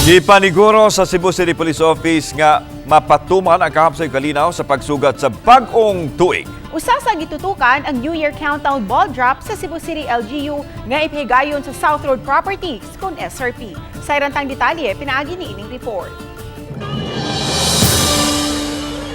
Gipaniguro sa Cebu City Police Office nga mapatuman ang kahapsay kalinaw sa pagsugat sa bag-ong tuig. Usa sa gitutukan ang New Year Countdown Ball Drop sa Cebu City LGU nga ipahigayon sa South Road Properties kon SRP. Sa irantang detalye, pinaagi ni ining report.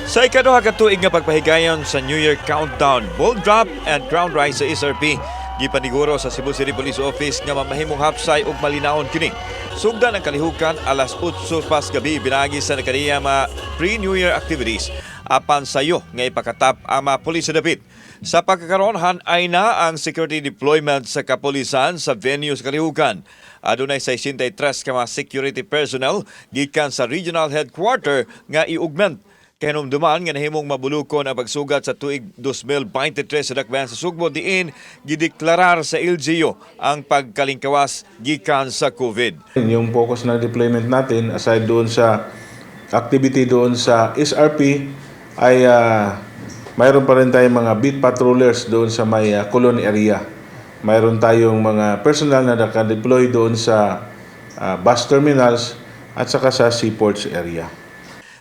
Sa ikaduha ka tuig nga pagpahigayon sa New Year Countdown, Ball Drop and Crown Rise sa SRP, gipaniguro sa Cebu City Police Office nga mamahimong hapsay ug malinawon kini. Sugdan ang kalihukan alas 8 pas gabi binagi sa nakaniya mga pre-New Year activities apan sayo nga ipakatap ang mga pulis sa dapit. Sa pagkakaroon, ay na ang security deployment sa kapulisan sa venue sa kalihukan. Adunay 63 ka mga security personnel gikan sa regional headquarter nga i-augment. Kahinumduman nga nahimong mabulukon ang pagsugat sa tuig 2023 sa dakbayan sa Sugbo diin gideklarar sa LGU ang pagkalingkawas gikan sa COVID. Yung focus ng deployment natin, aside doon sa activity doon sa SRP, ay mayroon pa rin tayong mga beat patrollers doon sa may Colon area. Mayroon tayong mga personnel na naka-deploy doon sa bus terminals at saka sa seaports area.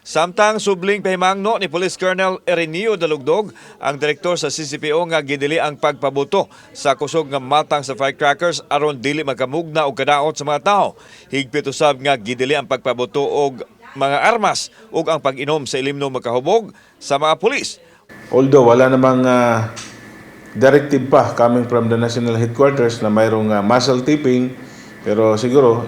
Samtang subling pahimangno ni Police Colonel Erineo Dalugdog, ang direktor sa CCPO, nga gidili ang pagpabuto sa kusog nga matang sa firecrackers aron dili makamugna og kadaot sa mga tao. Higpit usab nga gidili ang pagpabuto og mga armas ug ang pag-inom sa ilimnom makahubog sa mga pulis. Although wala namang directive pa coming from the national headquarters na mayroong muzzle tipping, pero siguro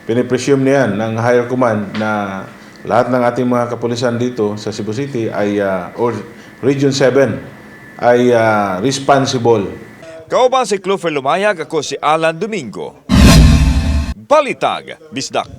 pinipresume niyan ng higher command na lahat ng ating mga kapulisan dito sa Cebu City ay or Region 7 ay responsible. Kauban si Clover Lumayag, ako si Alan Domingo. Balitag, Bisdak.